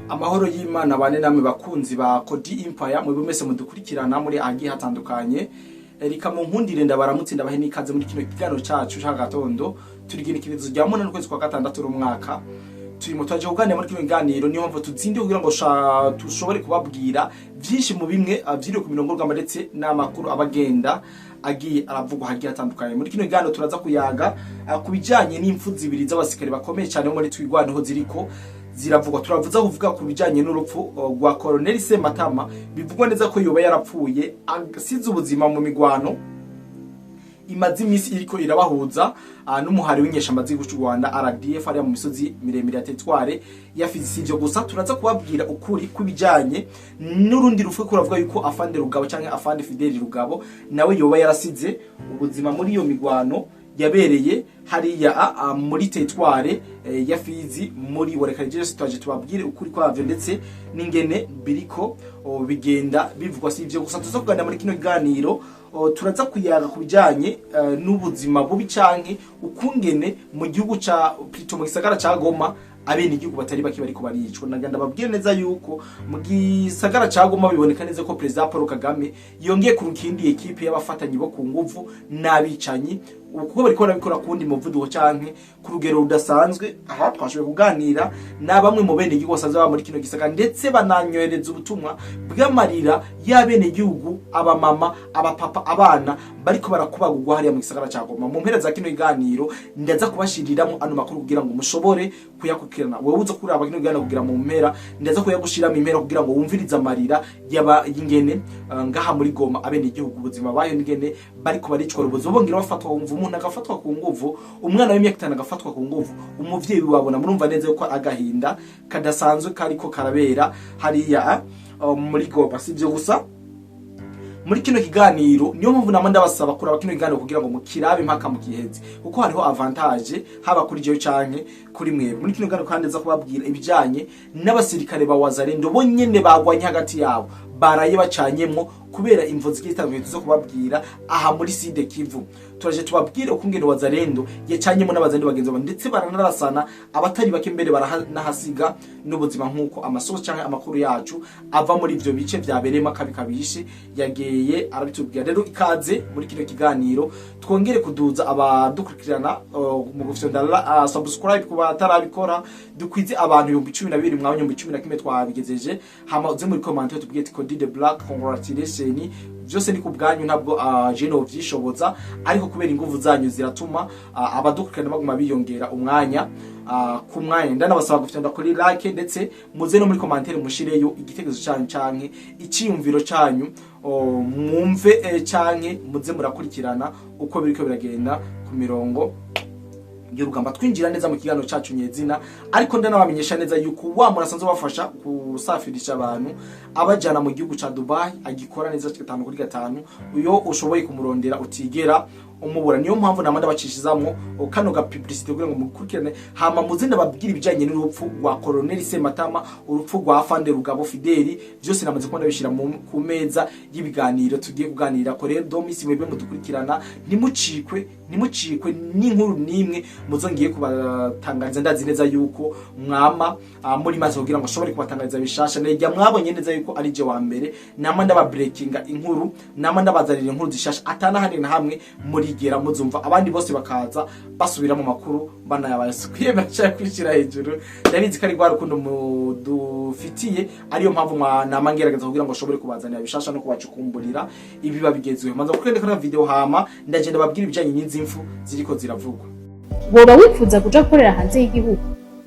Amahoro y'Imana bane namwe bakunzi ba Kodi Empire, mwebwe mwese mudukurikirana muri agiye hatandukanye. Reka mu nkundire ndabaramutse, ndabahe n'ikaze muri kino kiganiro cacu c'agatondo. Turi igenekerezo rya 8 n'ukwezi kwa gatandatu umwaka turimo. Twaje kuganira muri kino kiganiro, niyo mpamvu tuzindiye kugira ngo dushobore kubabwira vyinshi mu bimwe vyiriwe ku mirongo rugamba, ndetse n'amakuru abagenda agiye aravugwa hagiye hatandukanye. Muri kino kiganiro turaza kuyaga ku bijanye n'impfu zibiri z'abasirikare bakomeye cyane bo muri Twirwaneho ziriko ziravugwa. Turavuza kuvuga ku bijanye n'urupfu rwa Colonel Sematama, bivugwa neza ko yoba yarapfuye asize ubuzima mu migwano imaze iminsi iriko irabahuza n'umuhari w'inyeshamba z'igihugu cy'u Rwanda RDF ariya mu misozi miremire ya Territoire ya Fizi. Si ivyo gusa, turaza kubabwira ukuri kw'ibijanye n'urundi rupfu kuravuga yuko Afande Rugabo canke Afande Fideli Rugabo nawe yoba yarasize ubuzima muri iyo migwano yabereye hariya muri Territoire ya Fizi muri Walikale. Twaje tubabwire ukuri kwavyo ndetse n'ingene biriko bigenda bivugwa. Si ivyo gusa tuza kuganira muri kino kiganiro, turaza kuyaga ku bijanye n'ubuzima bubi canke ukungene mu gihugu ca plutôt mu gisagara ca Goma abene igihugu batari bake bariko baricwa. Naganda babwire neza yuko mu gisagara ca Goma biboneka neza ko President Paul Kagame yongeye kurukindi ekipe y'abafatanyi bo ku nguvu n'abicanyi, kuko bariko barabikora kuwundi muvuduko canke ku rugero rudasanzwe. Aha twashoboye kuganira na bamwe mu bene igihugu basanzwe baba muri kino gisagara, ndetse bananyohereza ubutumwa bw'amarira y'abene igihugu, abamama, abapapa, abana bariko barakubagurwa hariya mu gisagara ca Goma. Mu mpera za kino kiganiro ndaza kubashiriramwo ano makuru kugira ngo mushobore kuyakurikirana. Wewe uza kuraba kino kiganiro kugira mu mpera, ndaza kuyagushiramo impera kugira ngo wumvirize amarira yaba y'ingene ngaha muri Goma abene igihugu ubuzima bayo n'ingene bariko baricwa urubozo, bongera bafatwa. Wumva umuntu agafatwa ku nguvu, umwana w'imyaka 5 agafatwa ku nguvu, umuvyeyi wabona. Murumva neza yuko agahinda kadasanzwe kariko karabera hariya muri Goma. Si ibyo gusa, muri kino kiganiro niyo mpamvu nama ndabasaba kuraba kino kiganiro kugira ngo mukirabe mpaka mukiheze, kuko hariho avantage haba kuri jewe canke kuri mwebwe. Muri kino kiganiro kandi nza kubabwira ibijanye n'abasirikare ba Wazalendo bo nyene bagwanye hagati yabo, baraye bacanyemwo kubera imvo zigiye zitandukanye tuzo kubabwira aha muri Sud Kivu. Turaje tubabwire ukungene Wazalendo yacanyemo n'abazalendo bagenzi babo, ndetse baranarasana, abatari bake mbere baranahasiga n'ubuzima, nk'uko amasoko canke amakuru yacu ava muri ivyo bice vyabereyemo akabi kabishe yagiye arabitubwira. Rero ikaze muri kino kiganiro, twongere kuduza abadukurikirana mu gufyonda subscribe ku batarabikora. Dukwize abantu 12,000, mwabonye 11,000 twabigezeje. Hama uze muri comment tubwiye ati "Cody the Black, congratulations." Byose ni ku bwanyu, ntabwo je no vyishoboza, ariko kubera inguvu zanyu ziratuma abadukurikirana baguma biyongera umwanya ku mwanya. Ndanabasaba gufyonda kuri like, ndetse muze no muri commentaire mushireyo igitekerezo cyanyu canke iciyumviro canyu, mwumve canke muze murakurikirana uko biriko biragenda ku mirongo y'urugamba. Twinjira neza mu kiganiro cacu nyezina, ariko ndanabamenyesha neza yuko wa muntu asanzwe bafasha gusafirisha abantu abajana mu gihugu ca Dubai agikora neza gatanu kuri gatanu. Uyo ushoboye kumurondera utigera umubura. Niyo mpamvu nama ndabacishizamwo kano ga publicité kugira ngo mukurikirane. Hama muze ndababwira ibijanye n'urupfu rwa Colonel Sematama, urupfu rwa Afande Rugabo Fideli. Byose namaze kubona bishira ku meza y'ibiganiro tugiye kuganira ko. Rero domisi mwebwe mudukurikirana, ntimucikwe, ntimucikwe n'inkuru nimwe muzongiye kubatangariza. Ndazi neza yuko mwama muri maze kugira ngo ashobore kubatangariza bishasha. Nejya mwabonye neza yuko ari je wa mbere nama ndaba breakinga inkuru, nama ndabazanira inkuru zishasha atana handi na hamwe murigera muzumva, abandi bose bakaza basubira mu makuru banayabaye. Kwiyemera cyangwa kwishira hejuru, ndabizi ko ari rwa rukundo mudufitiye, ariyo mpamvu nama ngerageza kugira ngo ashobore kubazanira bishasha no kubacukumburira ibiba bigezweho. Maze kukwenda kuri video, hama ndagenda babwira ibijanye n'izi mfu ziriko ziravugwa. Woba wifuza kuja gukorera hanze y'igihugu,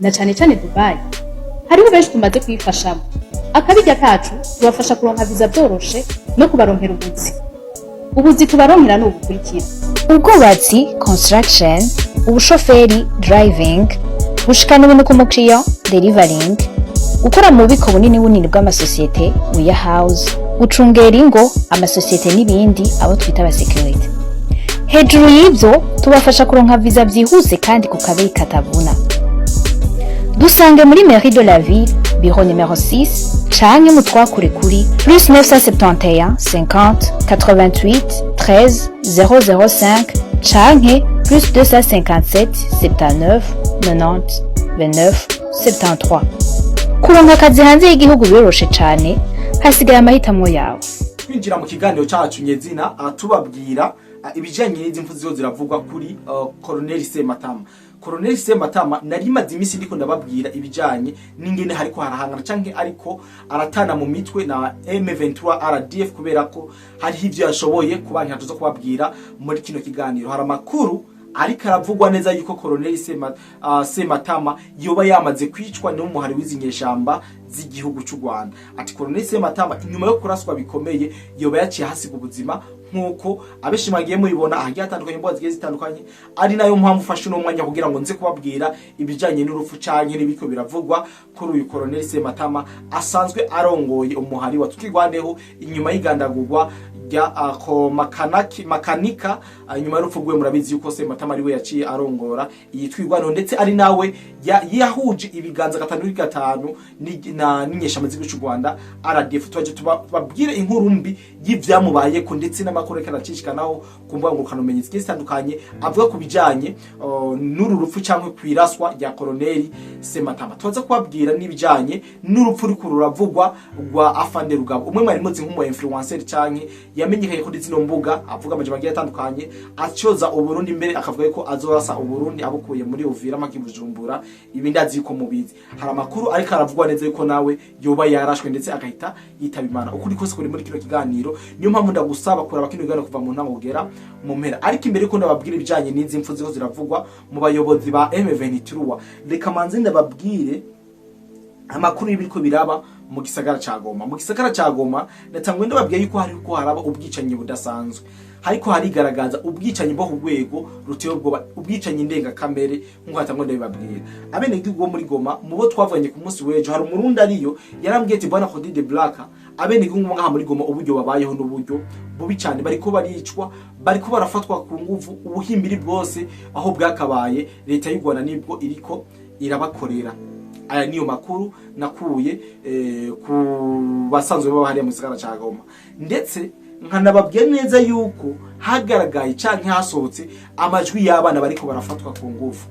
na cane cane Dubai? Hariho benshi tumaze kuyifashamo. Akabirya kacu tubafasha kuronka viza vyoroshe no kubaronkera ubuzi. Ubuzi tubaronkera ni ubukurikira: ubwubatsi, construction, ubushoferi, driving, gushikana ibintu ku mukiriya, delivering, gukora mu bubiko bunini bunini bw'amasosiyete, warehouse, gucungera ingo, amasosiyete n'ibindi, abo twita abasekirite. Hejuru y'ibyo, tubafasha kuronka viza byihuse kandi ku kabeyi katavuna. Dusange muri mairie de la ville, bureau numéro 6, canke mutwakure kuri +971 50 88 13 005 canke +257 79 90 29 73. Kuronka akazi hanze y'igihugu biroroshe cane, hasigaye amahitamo yawe. Twinjira mu kiganiro cyacu nyezina, tubabwira ibijyanye n'izi mfu ziho ziravugwa kuri Colonel Sematama. Colonel Sematama, nari maze iminsi ndiko ndababwira ibijyanye n'ingene hariko harahangana canke ariko aratana mu mitwe na M23 RDF, kubera ko hariho ivyo yashoboye kuba tuzo kubabwira muri kino kiganiro. Hari amakuru ariko aravugwa neza yuko Colonel Sematama yoba yamaze kwicwa n'umuhari w'izi nyeshamba z'igihugu cy'u Rwanda. Ati Colonel Sematama, inyuma yo kuraswa bikomeye, yoba yaciye hasiga ubuzima, nkuko abenshi mwagiye mubibona ahagiye hatandukanye, imbuga zigiye zitandukanye. Ari nayo mpamvu ufashe uno mwanya kugira ngo nze kubabwira ibijanye n'urupfu canke n'ibiko biravugwa kuri uyu Colonel Sematama asanzwe arongoye umuhari wa Twirwaneho, inyuma y'igandagurwa rya ko makanaki makanika. Inyuma y'urupfu rwe, murabizi yuko Sematama ari we yaciye arongora iyi Twirwaneho, ndetse ari nawe yahuje ibiganza gatanu kuri gatanu n'inyeshamba z'igihugu cy'u Rwanda RDF. Twaje tubabwire inkuru mbi y'ivyamubayeko, ndetse n'amakuru ariko aracishikanaho ku mbuga ngurukanabumenyi zigiye zitandukanye avuga ku bijanye n'uru rupfu cyangwa kwiraswa rya Colonel Sematama. Tubaza kubabwira n'ibijanye n'urupfu ruriko ruravugwa rwa Afande Rugabo, umwe mwari muzi nk'umu influencer canke yamenyekanye kuri zino mbuga, avuga amajambo agiye atandukanye atyoza Uburundi, imbere akavuga ko azorasa Uburundi abukuye muri Uvira maki Bujumbura. Ibi ndazi yuko mubizi. Hari amakuru ariko aravugwa neza yuko nawe yoba yarashwe, ndetse agahita yitaba Imana. Ukuri kose kuri muri kino kiganiro, niyo mpamvu ndagusaba kuraba kino kiganiro kuva mu ntango kugera mu mpera. Ariko imbere yuko ndababwira ibijanye n'izi mfu ziko ziravugwa mu bayobozi ba M23, reka manze ndababwire amakuru y'ibiriko biraba mu gisagara ca Goma. Mu gisagara ca Goma, natangwe ndababwiye yuko hariko haraba ubwicanyi budasanzwe, hariko harigaragaza ubwicanyi bwo ku rwego ruteye ubwoba, ubwicanyi ndengakamere, nk'uko hatangwa ndabibabwira. Abenegihugu bo muri Goma, mu bo twavanye ku munsi w'ejo, hari Umurundi ariyo yarambwiye ati: "Bwana Cody de Black, abenegihugu bo ngaha muri Goma uburyo babayeho n'uburyo bubi cyane, bariko baricwa, bariko barafatwa ku nguvu, ubuhimbiri bwose aho bwakabaye leta y'u Rwanda nibwo iriko irabakorera." Aya niyo makuru nakuye ku basanzwe baba hariya mu gisagara ca Goma, ndetse nkanababwiye neza yuko hagaragaye canke hasohotse amajwi y'abana bariko barafatwa ku nguvu,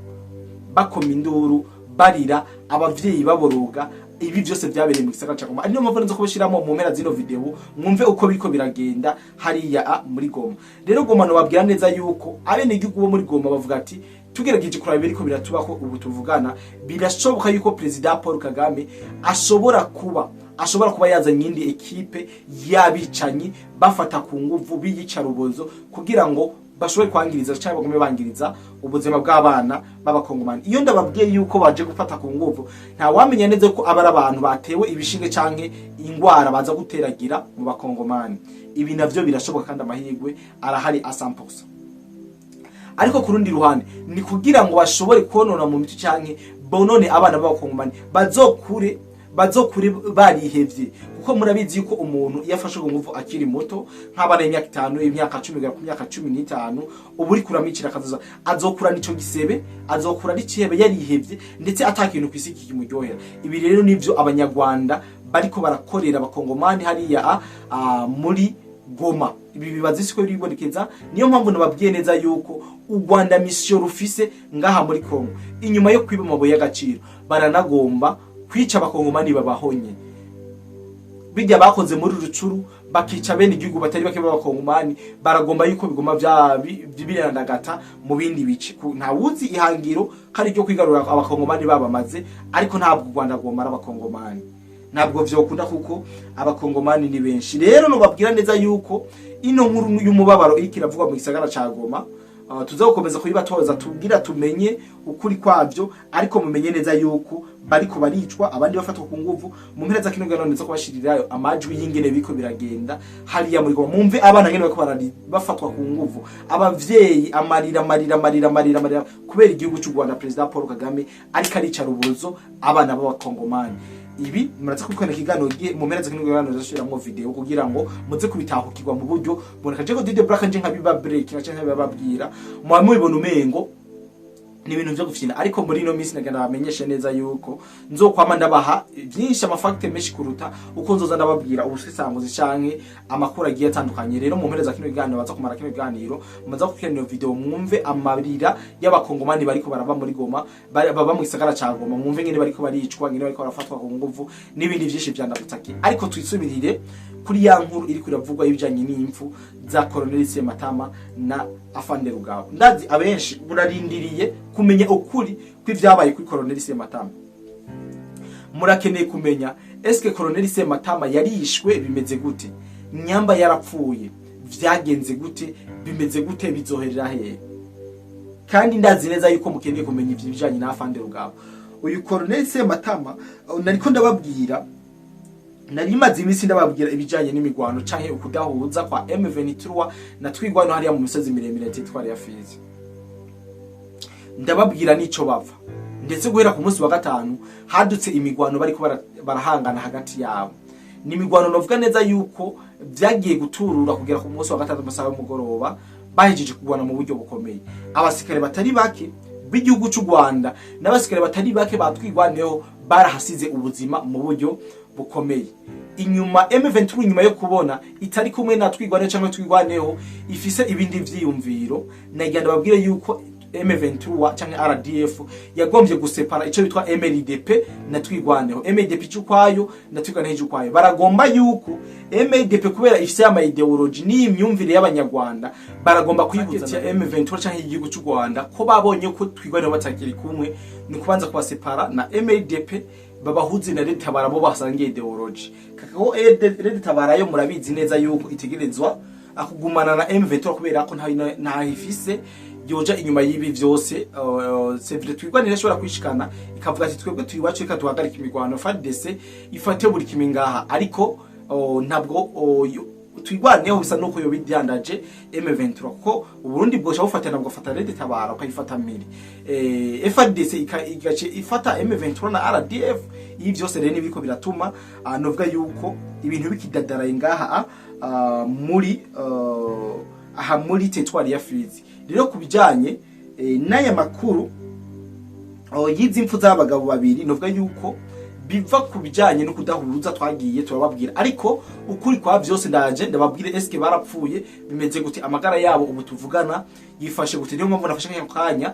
bakoma induru, barira, abavyeyi baboroga. Ibi byose byabereye mu gisagara ca Goma. Ari niyo mpamvu nzo kubishiramo mu mpera zino video, mwumve uko biriko biragenda hariya muri Goma. Rero Goma, nobabwira neza yuko abenegihugu bo muri Goma bavuga ati: "Tugerageje kuraba ibiriko biratubako ubu tuvugana, birashoboka yuko Perezida Paul Kagame ashobora kuba yazanye iyindi ekipe y'abicanyi bafata ku nguvu, biyicarubozo, kugira ngo bashobore kwangiriza cyangwa bagume bangiriza ubuzima bw'abana b'Abakongomani." Iyo ndababwiye yuko baje gufata ku nguvu, nta wamenya neza ko aba ari abantu batewe ibishinge canke ingwara baza guteragira mu Bakongomani. Ibi navyo birashoboka kandi amahirwe arahari a 100%. Ariko ku rundi ruhande, ni kugira ngo bashobore konona mu mico canke bonone abana b'Abakongomani, bazokure barihevye, kuko murabizi yuko umuntu iyo afashe ku nguvu akiri muto, nk'abana y'imyaka 5, imyaka 10 kugera ku myaka 15, uba uriko uramwicira akazoza. Azokurana ico gisebe, azokura n'icihebe, yarihevye, ndetse ata kintu kw'isi kikimuryohera. Ibi rero nivyo Abanyarwanda bariko barakorera Abakongomani hariya muri Goma. Ibi bibaza isi ko biribonekeza. Niyo mpamvu nababwiye neza yuko u Rwanda mission rufise ngaha muri Kongo, inyuma yo kwiba amabuye y'agaciro, baranagomba kwica Abakongomani babahonye, bijya bakoze muri Rucuru bakica bene igihugu batari bake b'Abakongomani. Baragomba yuko bigoma vya birandagata mu bindi bice. Ntawuzi ihangiro ko ari ryo kwigarura Abakongomani babamaze, ariko ntabwo u Rwanda rwomara Abakongomani, ntabwo vyokunda kuko Abakongomani ni benshi. Rero nobabwira neza yuko ino nkuru y'umubabaro iriko iravugwa mu gisagara ca Goma, tuza gukomeza kuyibatoza tubwira tumenye ukuri kwavyo. Ariko mumenye neza yuko bariko baricwa, abandi bafatwa ku nguvu. Mu mpera za kino kiganiro nza kubashirirayo amajwi y'ingene biriko biragenda hariya muri Goma, mumve abana ngene bariko bafatwa ku nguvu, abavyeyi amarira, amarira, amarira, amarira, amarira, kubera igihugu cy'u Rwanda, President Paul Kagame ariko arica rubozo abana b'Abakongomani. Ibi muraza kubikora ikiganiro gihe mu mpera za kino kiganiro nzashiramwo video kugira ngo muze kubitahukirwa mu buryo boneka. Je ko Dide Black nje nkabiba break nkaca nkabibabwira, muba mubibona umengo Ni ibintu vyo gufyina, ariko muri ino minsi nagenda bamenyeshe neza yuko nzokwama ndabaha byinshi, ama facts menshi kuruta uko nzoza ndababwira ubusesanguzi canke amakuru agiye atandukanye. Rero mu mpera za kino kiganiro, baza kumara kino kiganiro, mumaze gukurikirana iyo video, mwumve amarira y'Abakongomani bariko barava muri Goma, baba mu gisagara ca Goma, mwumve ngene bariko baricwa, ngene bariko barafatwa ku nguvu n'ibindi vyinshi vya ndagutaki. Ariko twisubirire kuri ya nkuru iriko iravugwa y'ibijanye n'impfu za Colonel Sematama na Afande Rugabo. Ndazi abenshi murarindiriye kumenya ukuri kw'ivyabaye kuri Colonel Sematama. Murakeneye kumenya: eske Colonel Sematama yarishwe? Bimeze gute? Nyamba yarapfuye, vyagenze gute? Bimeze gute? Bizoherera hehe? Kandi ndazi neza yuko mukeneye kumenya ivyo bijanye na Afande Rugabo. Uyu Colonel Sematama, nariko ndababwira, nari maze iminsi ndababwira ibijanye n'imigwano canke ukudahuza kwa M23 na Twigwano hariya mu misozi miremire ya Teritwari ya Fizi. Ndababwira n'ico bava, ndetse guhera ku munsi wa gatanu hadutse imigwano, bariko barahangana hagati yabo. Ni imigwano novuga neza yuko vyagiye guturura kugera ku munsi wa gatatu, amasaha y'umugoroba, bahejeje kugwana mu buryo bukomeye. Abasirikare batari bake b'igihugu c'u Rwanda n'abasirikare batari bake batwigwaneho barahasize ubuzima mu buryo bukomeye. Inyuma M23, inyuma yo kubona itari kumwe na Twigwaneho cyangwa Twigwaneho ifise ibindi vyiyumviro, nagira ndababwire yuko M23 canke RDF yagombye gusepara ico bitwa MLDP na Twigwaneho. MLDP cyukwayo na Twigwaneho cyukwayo. Baragomba yuko MLDP, kubera ifise ama idéologie n'iyi myumvire y'Abanyarwanda, baragomba kuyibuza ya M23 canke igihugu cy'u Rwanda, ko babonye ko Twigwaneho batakiri kumwe, ni kubanza kubasepara na MLDP, babahuze na Leta barabo basangiye idéologie. Kakako Leta barayo murabizi neza yuko itegerezwa akugumana na M23, kubera ko nta ifise yoja inyuma y'ibi vyose. C'est vrai, Twigwanire ishobora kwishikana ikavuga ati: "Twebwe turi iwacu, reka duhagarike imigwano, FARDC ifate buri kimwe ngaha." Ariko ntabwo Twigwaneho bisa nuko yoba idyandaje M23, kuko Uburundi bwosha bufatana, bugafata Red Tabara, ukayifata miri FARDC, igace ifata M23 na RDF. Ibi vyose rero nibiko biratuma novuga yuko ibintu bikidadaraye ngaha muri aha muri teritwari ya Fizi. Rero kubijanye n'aya makuru y'izi mpfu z'abagabo babiri, novuga yuko biva ku bijanye no kudahuza twagiye turababwira. Ariko ukuri kwa vyose ndaje ndababwire: eske barapfuye? Bimeze gute? Amagara yabo ubu tuvugana yifashe gute? Niyo mpamvu nafashe kanya kanya,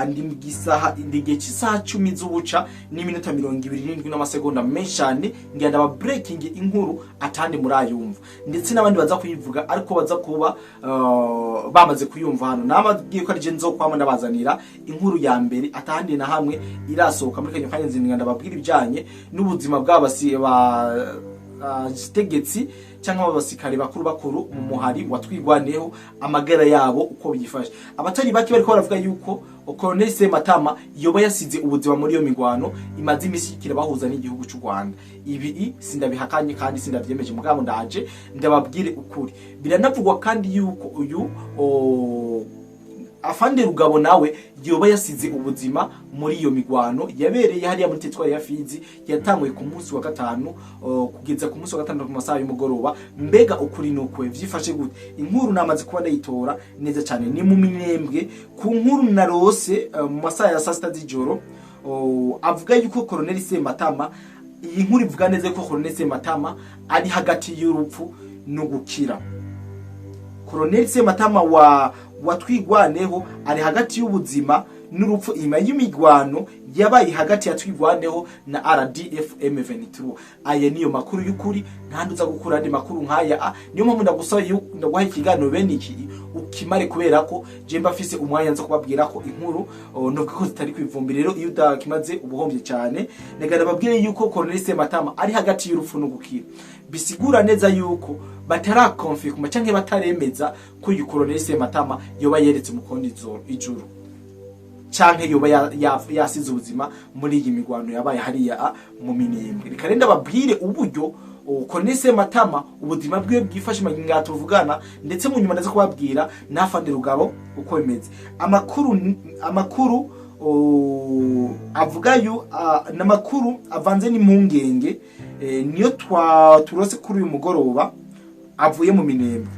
ndi mu gisaha, ndi igihe cy'isaha 10 z'ubuca n'iminota 27 n'amasegonda menshi cyane, ngira ndaba breaking inkuru atandi murayumva, ndetse n'abandi baza kuyivuga, ariko baza kuba bamaze kuyumva hano. Nababwiye ko ari je nzokwama ndabazanira inkuru ya mbere atahandi na hamwe irasohoka. Muri kanya kanya nzinga ndababwira ibijanye n'ubuzima bw'abasi ba tegetsi cyangwa abasikare bakuru bakuru mu muhari watwigwaneho, amagara yabo uko biyifashe. Abatari bake bariko baravuga yuko Colonel Sematama yoba yasize ubuzima muri iyo migwano imaze imisi ikira bahuza n'igihugu cy'u Rwanda. Ibi sindabihakanye kandi sindavyemeje, mugabo ndaje ndababwire ukuri. Biranavugwa kandi yuko uyu Afande Rugabo nawe yoba yasize ubuzima muri iyo migwano yabereye hariya muri teritwari ya Fizi, yatanguye ku munsi wa gatanu kugeza ku munsi wa gatandatu ku masaha y'umugoroba. Mbega ukuri nukwe vyifashe gute? Inkuru namaze kuba ndayitora neza cyane, ni mu Minembwe. Ku nkuru narose mu masaha ya saa sita z'ijoro, avuga yuko Colonel Sematama, iyi nkuru ivuga neza yuko Colonel Sematama ari hagati y'urupfu no gukira. Colonel Sematama wa watwigwaneho ari hagati y'ubuzima n'urupfu inyuma y'imigwano yabaye hagati ya Twigwaneho na RDF M23. Aya niyo makuru y'ukuri, ntandi uza gukura andi makuru nk'aya. Niyo mpamvu ndagusaba ndaguha ikiganiro bene iki ukimare, kubera ko je mba mfise umwanya nza kubabwira ko inkuru novuga ko zitari kwivumbi. Rero iyo udakimaze ubuhombye cyane. Nagana babwire yuko Colonel Sematama ari hagati y'urupfu no gukira, bisigura neza yuko batarakonfirma canke bataremeza ko uyu Colonel Sematama yoba yeretse umukondo ijuru canke yoba yasize ubuzima muri iyi migwano yabaye hariya mu Minembwe. Reka rero ndababwire uburyo Colonel Sematama ubuzima bwiwe bwifashe magingo tuvugana, ndetse mu nyuma ndaza kubabwira n'Afande Rugabo uko bimeze. Amakuru avuga yu n'amakuru avanze n'impungenge, niyo twa turose kuri uyu mugoroba avuye mu Minembwe,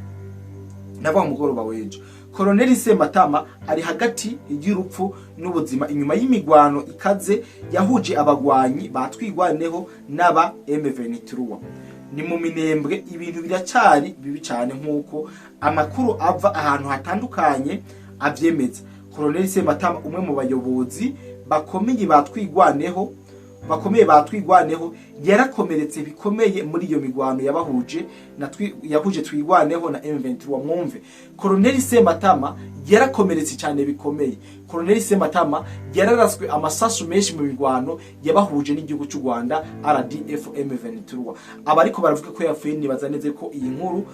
ndavuga mugoroba w'ejo. Colonel Sematama ari hagati y'urupfu n'ubuzima inyuma y'imigwano ikaze yahuje abagwanyi batwigwaneho n'aba M23. Ni mu Minembwe ibintu biracari bibi cyane, nk'uko amakuru ava ahantu hatandukanye avyemeza. Colonel Sematama, umwe mu bayobozi bakomeye batwigwaneho, yarakomeretse bikomeye muri iyo migwano yabahuje na yahuje Twigwaneho na M23. Mwumve, Colonel Sematama yarakomeretse cyane bikomeye. Colonel Sematama yararaswe amasasu menshi mu migwano yabahuje n'igihugu cy'u Rwanda, RDF, M23. Abariko baravuga ko yapfuye, nibaza neza ko iyi nkuru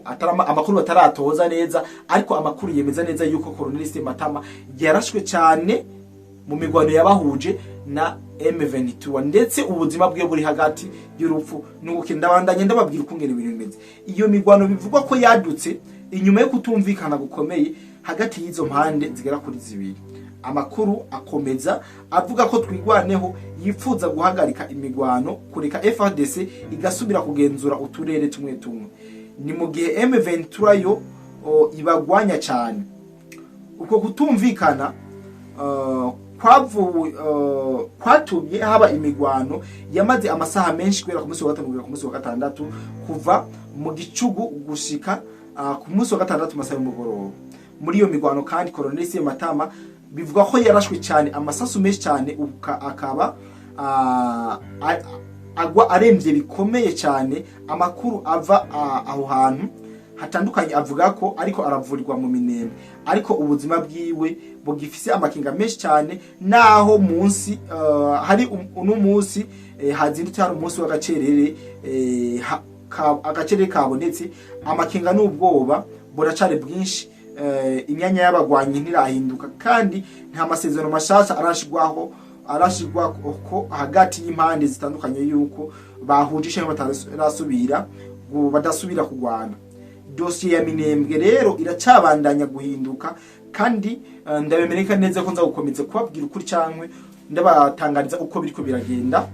atarama, amakuru bataratoza neza, ariko amakuru yemeza neza yuko Colonel Sematama yarashwe cyane mu migwano yabahuje na M23, ndetse ubuzima bwe buri hagati y'urupfu n'ubukene. Ndabandanye ndababwira ukungene ibintu bimeze. Iyo migwano bivugwa ko yadutse inyuma yo kutumvikana gukomeye hagati y'izo mpande zigera kuri zibiri. Amakuru akomeza avuga ko Twigwaneho yifuza guhagarika imigwano, kureka FARDC igasubira kugenzura uturere tumwe tumwe, ni mu gihe M23 yo ibagwanya cyane. Uko kutumvikana kwatumye haba imigwano yamaze amasaha menshi guhera ku munsi wa gatanu kugera ku munsi wa gatandatu, kuva mu gicugu gushika ku munsi wa gatandatu masaha y'umugoroba. Muri iyo migwano kandi, Colonel Sematama bivugwa ko yarashwe cyane amasasu menshi cyane, akaba agwa aremvye bikomeye cyane. Amakuru ava aho hantu hatandukanye avuga ko ariko aravurirwa mu Minembwe, ariko ubuzima bwiwe bugifise amakinga menshi cyane, naho munsi hari uno munsi hazindutse hari umunsi w'agacerere, agacerere kabonetse. Amakinga n'ubwoba buracari bwinshi. Imyanya y'abagwanyi ntirahinduka, kandi nta masezerano mashasha arashirwa ko hagati y'impande zitandukanye yuko bahuje cyangwa batarasubira badasubira kugwana. Dosiye ya Minembwe rero iracabandanya guhinduka, kandi ndabemereka neza ko nza gukomeza kubabwira ukuri cankwe ndabatangariza uko biriko biragenda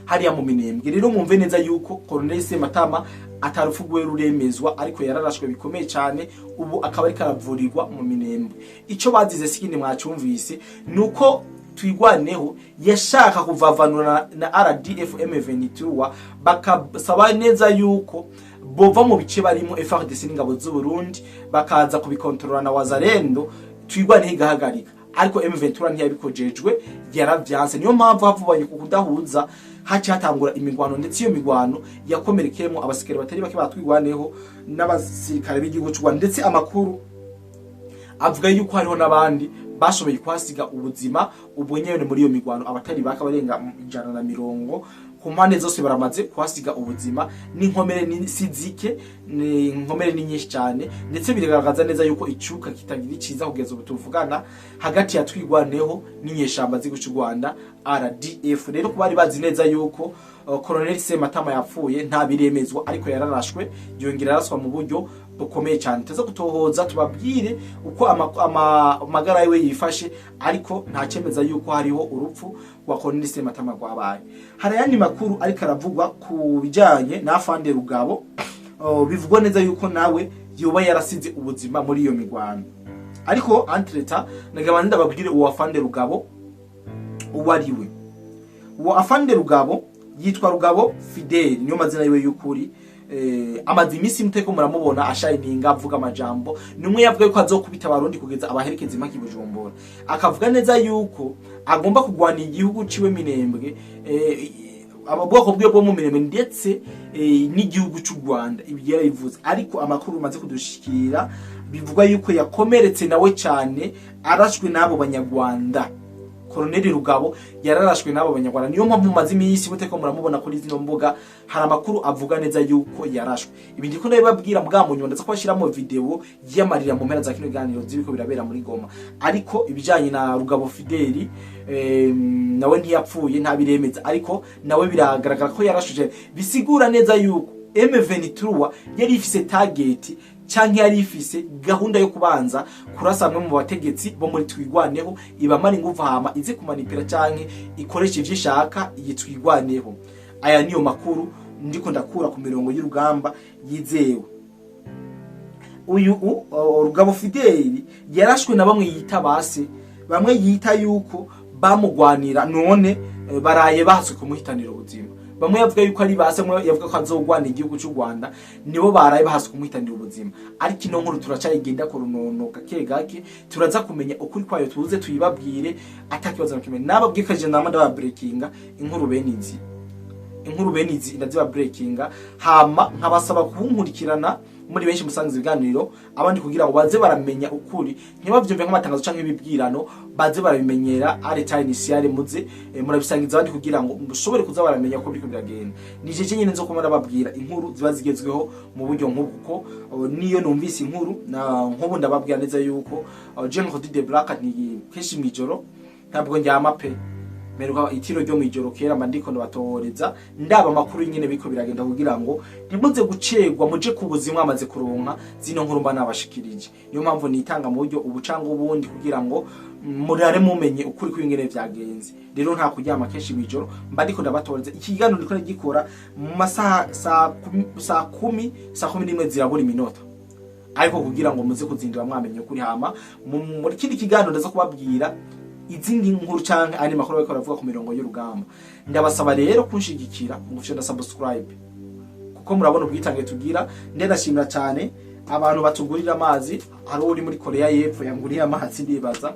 hariya mu Minembwe. Rero mwumve neza yuko Colonel Sematama atarupfu rwe ruremezwa, ariko yararashwe bikomeye cyane, ubu akaba ariko aravurirwa mu Minembwe. Ico bazize sikindi mwacumvise, nuko Twigwaneho yashaka kuvavanura na RDF M23, bakasaba neza yuko bova mu bice barimo FARDC n'ingabo z'u Burundi, bakaza kubikontorora na Wazalendo, Twigwaneho igahagarika, ariko M23 ntiyabikojejwe, yaravyanse. Niyo mpamvu havubanye ku kudahuza, haci hatangura imigwano, ndetse iyo migwano yakomerekeyemo abasirikare batari bake batwigwaneho n'abasirikare b'igihugu cy'u Rwanda, ndetse amakuru avuga yuko hariho n'abandi bashoboye kuhasiga ubuzima ubwo nyene muri iyo migwano. Abatari baka barenga 120 ku mpande zose baramaze kuhasiga ubuzima, n'inkomere ni sizike, ni inkomere ni nyinshi cyane, ndetse biragaragaza neza yuko icuka kitagira iciza kugeza ubu tuvugana hagati ya Twigwaneho n'inyeshamba z'igihugu cy'u Rwanda, RDF. Rero kuba bari bazi neza yuko Colonel Sematama yapfuye, nta biremezwa, ariko yararashwe, yongera araswa mu buryo bukomeye cyane. Tuza gutohoza tubabwire uko amagara yiwe yifashe, ariko nta cemeza yuko hariho urupfu rwa Colonel Sematama rwabaye. Hari ayandi makuru ariko aravugwa ku bijanye na Afande Rugabo. Bivugwa neza yuko nawe yoba yarasize ubuzima muri iyo migwano, ariko entre-temps nagabana ndababwire uwo Afande Rugabo uwo ari we. Uwo Afande Rugabo yitwa Rugabo Fidel, niyo mazina yiwe y'ukuri. Amaze iminsi muteko muramubona ashininga, avuga amajambo. Nimwe yavuga yuko azokubita Abarundi kugeza abaherekeza impaka i Bujumbura, akavuga neza yuko agomba kugwana igihugu ciwe Minembwe, bwoko bwiwe bwo mu Minembwe, ndetse n'igihugu cy'u Rwanda. Ibi yarabivuze, ariko amakuru maze kudushikira bivugwa yuko yakomeretse nawe cyane, arashwe n'abo Banyarwanda. Colonel Rugabo yararashwe n'abo Banyarwanda, niyo mpamvu mumaze iminsi muteko muramubona kuri zino mbuga. Hari amakuru avuga neza yuko yarashwe. Ibi ndiko ndabibabwira mbwa mu nyuma ndaza kubashiramo video y'amarira mu mpera za kino kiganiro z'ibiko birabera muri Goma. Ariko ibijanye na Rugabo Fideli, nawe ntiyapfuye, ntabiremeza, ariko nawe biragaragara ko yarashuje. Bisigura neza yuko M23 yari ifise target canke yari ifise gahunda yo kubanza kurasa bamwe mu bategetsi bo muri Twigwaneho, ibamara inguvu, hama ize kumanipira canke ikoresha ivyo ishaka iyi Twigwaneho. Aya niyo makuru ndiko ndakura ku mirongo y'urugamba yizewe. Uyu Rugabo Fideli yarashwe na bamwe yita base, bamwe yita yuko bamugwanira. None baraye bahaswe kumuhitanira ubuzima. Bamwe yavuga yuko ari base, bamwe yavuga ko azogwana igihugu cy'u Rwanda, nibo baraye bahaswe kumuhitanira ubuzima. Ariko ino nkuru turacayigenda ku runono gake gake, turaza kumenya ukuri kwayo, tuze tuyibabwire atakibazo na kimwe. Nababwiye ko je nama ndaba breakinga inkuru bene izi, inkuru bene izi ndaziba breakinga, hama nkabasaba kunkurikirana muri benshi, musangiza ibiganiro abandi kugira ngo baze baramenya ukuri, ntibavyumve nk'amatangazo canke ibibwirano, baze barabimenyera à l'état initial. Muze murabisangiza abandi kugira ngo mushobore kuza baramenya uko biriko biragenda. Ni jeje nyene nzo kuma ndababwira inkuru ziba zigezweho mu buryo nk'ubu, kuko niyo numvise inkuru na nk'ubu ndababwira neza yuko Jean Claude de Black ni kenshi mw'ijoro ntabwo ndyama pe. Mperuka itiro ryo mwijoro kera, mba ndiko ndabatoreza, ndaba amakuru nyene biko biragenda kugira ngo ntimuze gucegwa, muje ku buzima amaze kuronka zino nkuru mba nabashikirije. Niyo mpamvu nitanga mu buryo ubu cangwa ubundi kugira ngo murare mumenye ukuri kw'ingene vyagenze. Rero nta kuryama, kenshi mwijoro mba ndiko ndabatoreza. Iki kiganiro ndiko ndagikora mu masaha saa 10, saa 11 zirabura iminota, ariko kugira ngo muze kuzindura mwamenye ukuri. Hama muri kindi kiganiro ndaza kubabwira izindi nkuru canke andi makuru bariko baravuga ku mirongo y'urugamba. Ndabasaba rero kunshigikira mu gufyonda subscribe, kuko murabona ubwitange tugira. Ndashimira cyane abantu batugurira amazi. Hari uri muri Korea y'Epfo yanguriye amazi, ndibaza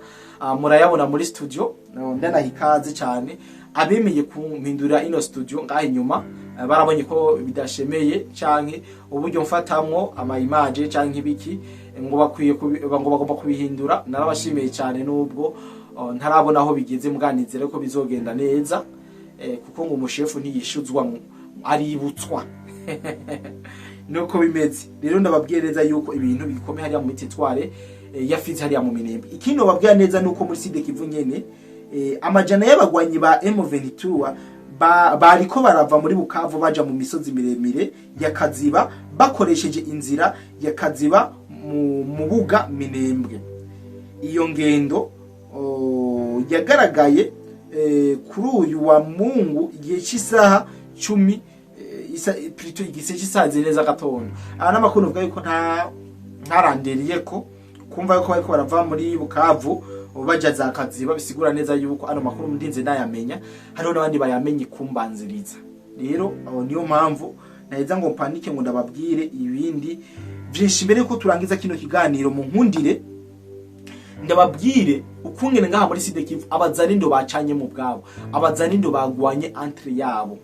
murayabona muri studio. Ndanaha ikaze cyane abemeye kumpindurira ino studio ngaha inyuma. Barabonye ko bidashemeye canke uburyo mfatamwo ama image canke ibiki, ngo bakwiye ngo bagomba kubihindura. Narabashimiye cyane nubwo ntarabona aho bigeze, muganizere ko bizogenda neza, kuko ngo umushefu ntiyishuzwa, aributswa. Nuko bimeze rero. Ndababwiye neza yuko ibintu bikomeye hariya mu territoire ya Fizi, hariya mu Minembwe. Ikindi bababwira neza nuko muri Sud Kivu nyene amajana y'abagwanyi ba M23 bariko barava muri Bukavu baja mu misozi miremire ya Kaziba, bakoresheje inzira ya Kaziba mu Mubuga Minembwe. Iyo ngendo yagaragaye kuri uyu wa Mungu igihe cy'isaha 10, plutôt igihe cy'isaha 4 z'agatondo. Aha n'amakuru uvuga yuko ntarandiriye ko kumva yuko bariko barava muri Bukavu baja za Kaziba, bisigura neza yuko ano makuru ndinze nayamenya, hariho n'abandi bayamenye kumbanziriza. Rero aho niyo mpamvu naheza ngo mpanike ngo ndababwire ibindi vyinshi. Mbere yuko turangiza kino kiganiro, mu nkundire ndababwire ukungene ngaha muri Sud Kivu abazarindo bacanye mu bwabo, abazarindo bagwanye entre yabo.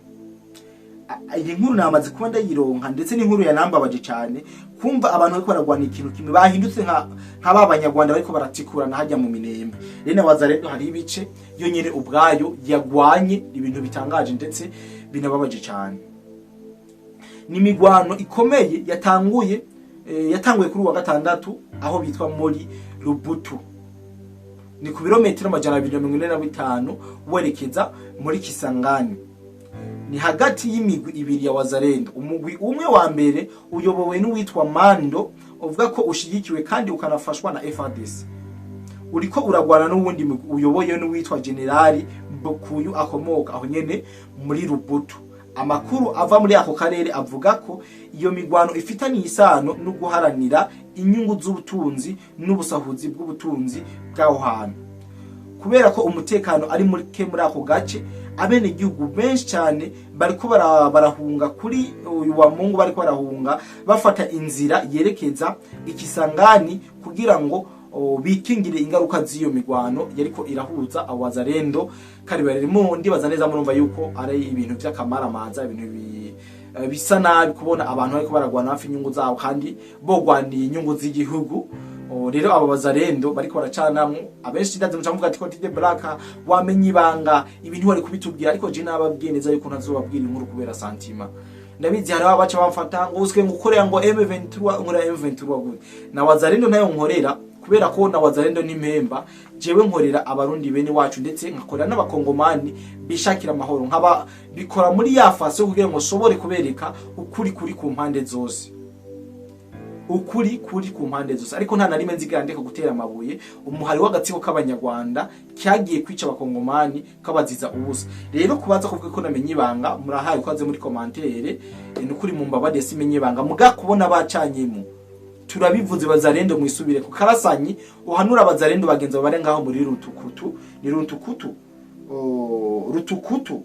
Iyi nkuru namaze kuba ndayironka, ndetse n'inkuru yanambabaje cyane kumva abantu bariko baragwana ikintu kimwe, bahindutse nka ba banyarwanda bariko baratikurana hajya mu Minembwe. Rero na rero hari ibice yo nyene ubwayo yagwanye, ibintu bitangaje ndetse binababaje cyane. Ni imigwano ikomeye yatanguye kuri uwa gatandatu aho bitwa muri Rubutu, ni ku birometero 245 werekeza muri Kisangani. Ni hagati y'imigwi ibiri ya Wazalendo. Umugwi umwe wa mbere uyobowe n'uwitwa Mando, uvuga ko ushigikiwe kandi ukanafashwa na FARDC, uriko uragwana n'uwundi mugwi uyoboye n'uwitwa Generali Bokuyu, akomoka aho nyene muri Rubutu. Amakuru ava muri ako karere avuga ko iyo migwano ifitaniye isano no guharanira inyungu z'ubutunzi n'ubusahuzi bw'ubutunzi bw'aho hantu. Kubera ko umutekano ari muke muri ako gace, abenegihugu benshi cyane bariko barahunga. Kuri uyu wa Mungu bariko barahunga, bafata inzira yerekeza ikisangani kugira ngo bikingire ingaruka z'iyo migwano yariko irahuza abo Wazalendo. Kandi barimo ndibaza neza murumva yuko ari ibintu vy'akamaramaza, ibintu bisa nabi kubona abantu bariko baragwana hafi inyungu zabo kandi bogwaniye inyungu z'igihugu. Rero abo Bazarendo bariko baracanamwo abenshi, ndazi muca muvuga ati ko Tide Black wamenye ibanga, ibintu wari kubitubwira. Ariko je nababwiye neza yuko ntazobabwira inkuru kubera sentiment. Ndabizi hari abaca bamfata ngo uswe ngo ukorera ngo M23. Nkorera M23 gute? Na Wazarendo nayo nkorera, kubera ko na Wazarendo n'impemba. Jewe nkorera abarundi bene wacu, ndetse nkakorera n'abakongomani bishakira amahoro, nkaba bikora muri ya façon kugira ngo nshobore kubereka ukuri kuri ku mpande zose, ukuri kuri ku mpande zose. Ariko nta na rimwe nzigera ndeka gutera amabuye umuhari w'agatsiko k'abanyarwanda cyagiye kwica abakongomani kabaziza ubusa. Rero kubaza kuvuga ko namenye ibanga, murahaye ukaze muri commentaire. Ni ukuri mu mbabare simenye ibanga, muga kubona bacanyemo. Turabivuze, bazarendo, mwisubire ku Karasanyi, uhanura abazarendo bagenzi bare ngaho muri Rutukutu, ni Rutukutu, oh, Rutukutu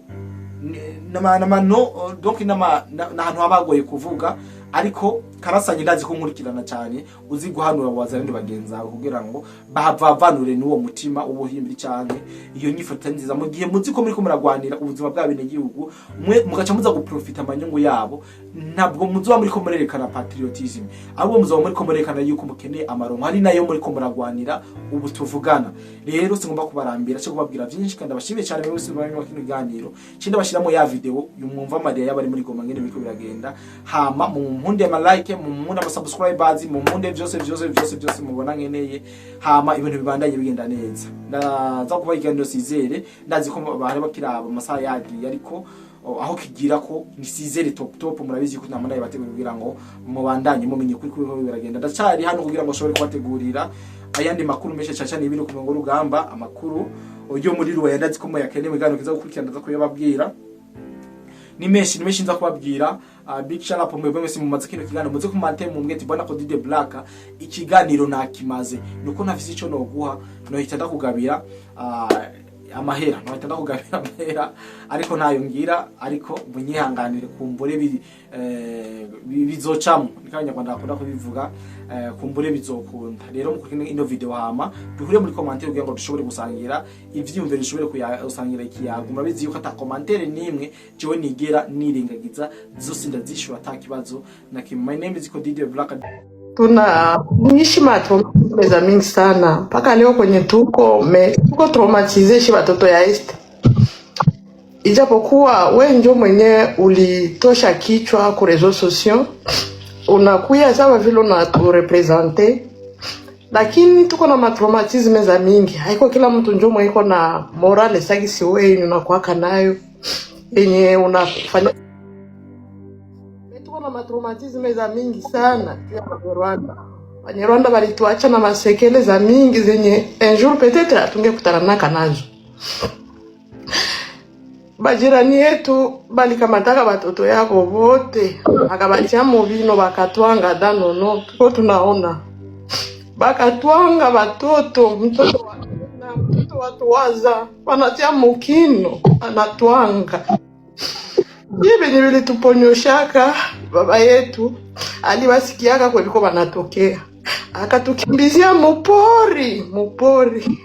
nama no, donc nama nahantu habagoye kuvuga. Ariko Karasanyi, ndazi ko nkurikirana cyane, uzi guhanura abo bazarendo bagenzi bawe kugira ngo bavavanure n'uwo mutima w'ubuhimbiri canke iyo nyifato nziza, mu gihe muzi ko muriko muragwanira ubuzima bwa bene gihugu, mwe mugaca muza guprofita amanyungu yabo. Ntabwo muzoba muriko murerekana patriotism, ahubwo muzoba muriko murerekana yuko mukeneye amaronko, hari nayo muriko muragwanira ubu tuvugana. Rero singomba kubarambira cyo kubabwira vyinshi, kandi abashimiye cyane mwese bari mu kino kiganiro. Cinda bashiramo ya video yumwumva Maria y'abari muri Goma ngene biriko biragenda. Hama mu mpunde ama like, mu mpunde ama subscribers, mu mpunde vyose vyose vyose vyose mubona nkeneye, hama ibintu bibandanye bigenda neza. Ndaza kuba ikiganiro sizere, ndazi ko bahari bakiraba amasaha yagiye, ariko aho kigira ko ni sizere top top. Murabizi ko namana yabategura kugira ngo mubandanye mumenye kuri kuri biragenda. Ndacari hano kugira ngo nshobore kubategurira ayandi makuru menshi cyane cyane ibiri ku murongo w'urugamba, amakuru yo muri Rubaya. Ndazi ko muyakeneye mu kiganiro kiza gukurikirana, ndaza kuyababwira. Ni menshi, ni menshi nza kubabwira. Big shout out mwebwe mwese mumaze kino kiganiro, muze kumante mumbwe ati: "Bwana Cody the Black, ikiganiro nakimaze." Nuko ntafise ico noguha, nohita ndakugabira amahera, nohita ndakugabira amahera, ariko ntayo ngira. Ariko munyihanganire, kumbure bizocamwo, niko Abanyarwanda bakunda kubivuga, kumbure bizokunda. Rero mukurikirane ino video, hama duhure muri commentaire kugira ngo dushobore gusangira ivyiyumviro, dushobore gusangira ikiyago. Murabizi yuko ata commentaire nimwe jewe nigera nirengagiza, zose ndazishura ata kibazo na kimwe. My name is Cody the Black. Tunaishi matraumatisme za mingi sana mpaka leo kwenye tuko me tuko traumatisé shi watoto ya Est, ijapokuwa we njo mwenye ulitosha kichwa ku réseaux sociaux, unakuya sawa vile unatureprésente, lakini tuko na matraumatisme za mingi. Haiko kila mtu njo mwenye iko na morale sagisi wewe unakuwaka nayo yenye unafanya. Tuko na matraumatisme za mingi sana juu ya Banyarwanda. Banyarwanda balituacha na maséquelles za mingi zenye un jour peut-être hatungekutana naka nazo. Bajirani yetu balikamataka batoto yabo bote bakabatia mubino, bakatwanga danono, tuko tunaona bakatwanga batoto, mtoto wa na mtoto watuwaza wanatia mukino anatwanga. Ye benye vilituponyoshaka, baba yetu alibasikiaka kweliko banatokea, akatukimbizia mupori mupori.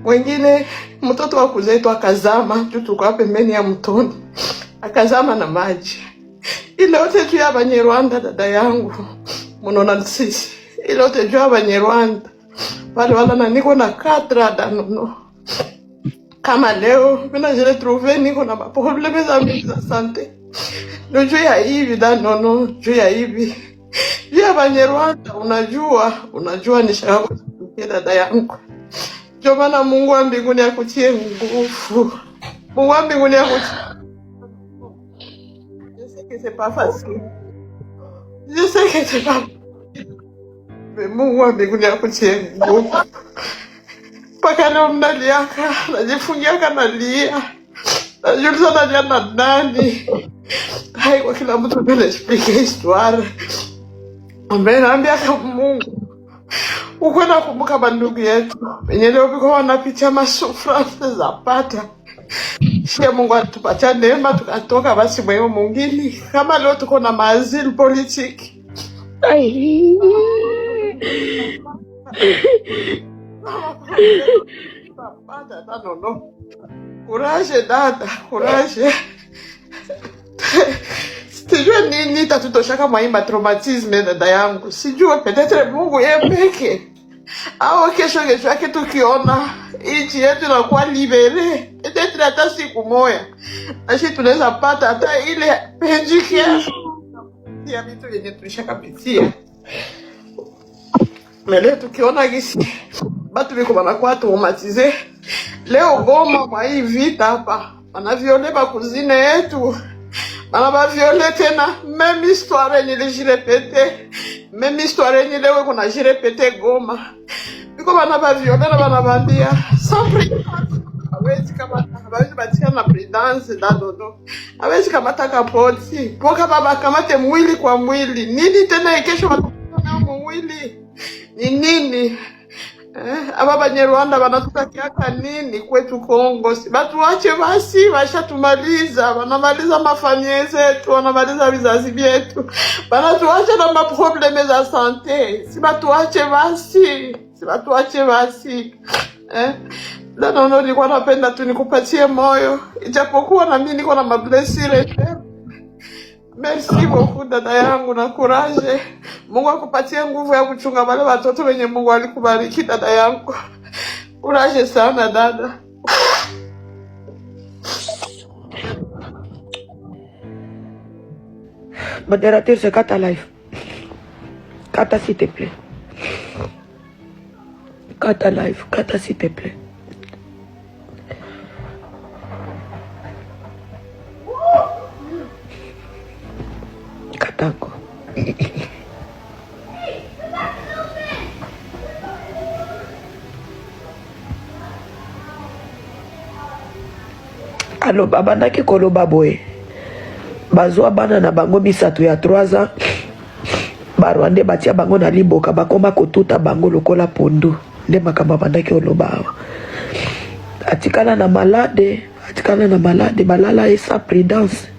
Mwengine mtoto wa kuzetu akazama juu tulikuwa pembeni ya mtoni, akazama na maji. Ile yote juu ya Banyarwanda, dada yangu, munaona sisi, ile yote juu ya Banyarwanda wale wala na niko na katra danono. Kama leo mina jiretrouve niko na maproblèmes za mingi za santé, ndio juu ya hivi danono, juu ya hivi, juu ya Banyarwanda. Unajua, unajua nishaka kusikia dada yangu. Ndio maana Mungu wa mbinguni akutie nguvu. Mungu wa mbinguni akutie. Je sais que c'est pas facile. Je sais que c'est pas, mais Mungu wa mbinguni akutie nguvu. Mpaka leo mnaliaka, najifungiaka nalia. Najiuliza nalia na nani? Haiko kila mtu mbele explique histoire. Ambaye naambia Mungu uko nakumbuka bandugu yetu wenye leo biko wanapitia masouffrances za pata shie. Mungu atupatia neema tukatoka basi mweyo mungini, kama leo tuko na maasile politique. Ai. Pata nono, courage dada, courage. Sijue nini tatutoshaka mwaimba traumatisme, dada yangu, sijue, peut-être Mungu ye peke au kesho kesho yake tukiona nchi yetu inakuwa libérée, peut-être hata siku moya ashi tunaweza pata hata ile penjike ya vitu yenye tulishakapitia. Mais leo tukiona gisi batu biko banakuwa traumatisés leo Goma mwa hii vita hapa, banaviole bacousines yetu, bana baviole tena, même histoire yenye ilijirépéter, même histoire yenye leo kuna jirépéter Goma, biko bana baviole na bana bambia sans prudence, hawezi kamata, hawezi batia na prudence dadodo, hawezi kamata kapoti poka baba kamate mwili kwa mwili nini tena, kesho watakuwa nao. Ni nini? Aba Banyarwanda wanatutakiaka nini kwetu Kongo? Si batuache basi, washatumaliza, wanamaliza mafamilia zetu, wanamaliza vizazi vyetu, wanatuacha na maproblèmes za santé. Si batuache basi, si batuache basi eh? Dada, nilikuwa napenda tu nikupatie moyo, ijapokuwa na mimi niko na mablessures. Merci beaucoup dada yangu na courage. Mungu akupatie nguvu ya kuchunga wale watoto wenye Mungu alikubariki dada yangu. Courage sana dada. Modérateur, c'est Kata Live. Kata, s'il te plaît. Kata Live, Kata, s'il te plaît. Katako. Aloba abandaki koloba boye, bazwa bana na bango misato ya 3 ans, Barwandais batia bango na liboka, bakoma kotuta bango lokola pondu. Nde makambo abandaki koloba awa. Atikala na malade, atikala na malade, balala ye sans prudence.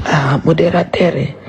Ah, modérateur.